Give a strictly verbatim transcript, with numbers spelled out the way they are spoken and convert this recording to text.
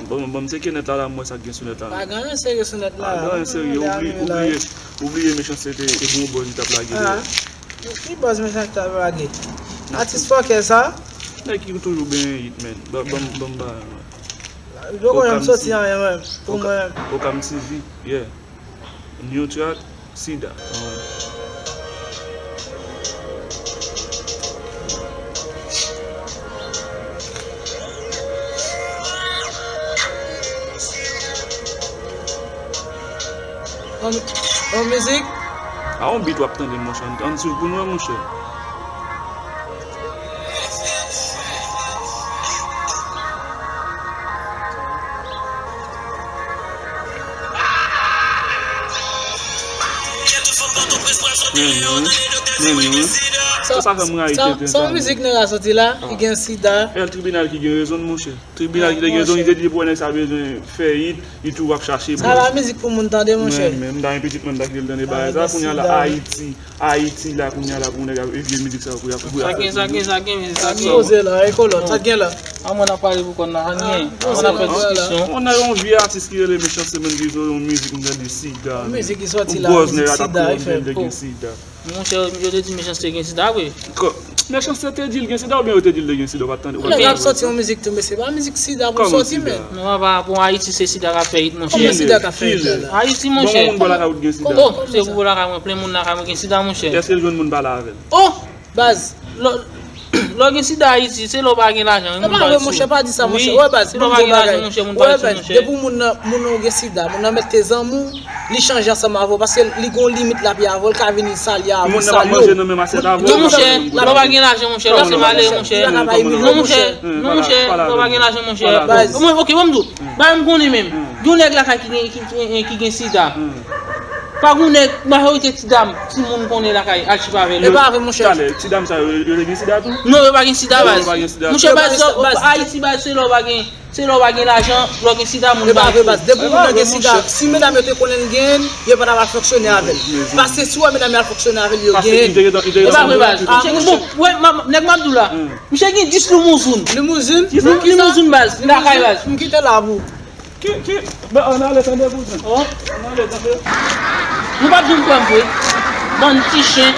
Bon, bon, se kenèt la, la, m wè sa k gen sou nèt la. Pa gen anyen serye sou nèt la. Pa gen anyen serye, ou bliye, ou bliye, ou bliye Mechanste te, te gen yon bòz li t ap lage dèyè. Ki bòz Mechanste t ap lage? Atis fòkè sa. Nèg ki toujou benyen hit, man. Ban, ban, ban m ba. Yo konn m soti anyen, mwen. Pou mwen. Okam T V, yeah. New track, Sida. On, on mizik? A on beat w ap tande, monchè. Ann, ann swiv pou nou, monchè. Men wi, men wi. Sa, sa fè m rayi sa, tenten sa, sa yon mizik nèg la soti la, li gen sida. E tribinal ki gen rezon l, monchè. Tribinal ki te gen rezon, li te di pou nèg sa bezwen fè hit, li tou ap chache bòz. Sa pa mizik pou moun tande, monchè. Men, men, m ta yon pitit mwen, m ta kite l tande bagay sa. Kounye a la, Ayiti, Ayiti la, kounye a la, pou nèg ap vye mizik sa, pou y ap, pou y ap fè. Sa gen, sa gen, sa gen, sa gen. Poze la, e kolòt, sa gen la. A mwen ap pale pou kò n nan, sa gen. A mwen ap fè diskisyon. On a yon vye atis ki rele Mechanste, menm ki sou yon mizik, m tande sida. Yon mizik ki sòti la, bòz nèg la t ap sida, li fè, li te gen sida. Monchè, yo te di Mechanste gen sida vre. Mechanste te di l gen sida oubyen yo te di l te gen sida, ou pa t tande? Nèg ap sòti yon mizik tou, mesye, pa mizik sida pou sòti, men. Non, papa, bon, Ayiti se sida k ap fè hit, monchè. Kòman sida k ap fè hit la? Ayiti, monchè. Bon, moun bò lakay ou t gen sida? Oh, se pou lakay mwen, plen moun lakay mwen gen sida, monchè. Èske l jwenn moun pale avè l? Oh! Baz, lè, lè w gen sida Ayiti, se lè w pa gen lajan, wi, moun pa sou. Monchè, pa di sa, monchè. Wè, baz, se lè w pa gen lajan, monchè, moun pa sou, monchè. Depi moun nan, moun nan gen sida, moun nan mèt te zanmi w, li chanje ansanm avè w, paske li gon limit l ap ye avè w, l ka vin salye avè w, salye w. Moun nan pa manje nan menm asyèt avè w. Non, monchè, lè w pa gen lajan, monchè, lè se malere, monchè. Non, monchè, non, monchè, lè w pa gen lajan, monchè. Mwen, ok, ban m di w, bagay m konnen menm. Yon nèg lakay ki gen, ki, ki, ki gen sida. Pa gon nèg, majorite ti dam, timoun konnen lakay, al chita avè l. E pa vre, monchè. Talè, ti dam sa yo, yo te gen sida tou? Non, yo pa gen sida, baz. Monchè, baz, Ayiti, baz, se lè w pa gen, se lè w pa gen lajan, lè w gen sida, moun pa sou. E pa vre, baz. Depi moun nan gen sida, si medam yo te konnen l genyen l, yo pa t ap al fonksyone avè l. Paske si w wè medam yo al fonksyone avè l, yo genyen l. E pa vre, baz. Monchè, bon, wè, nèg m ap di w la. Misye gen dis limouzoun. Limouzoun? Limouzoun, baz. Lakay, baz. M kite la pou. Ki, ki, ben, ann ale tande, kouzen. Ann ale tande. Nou pa t vin pran m vre. Bann ti chen.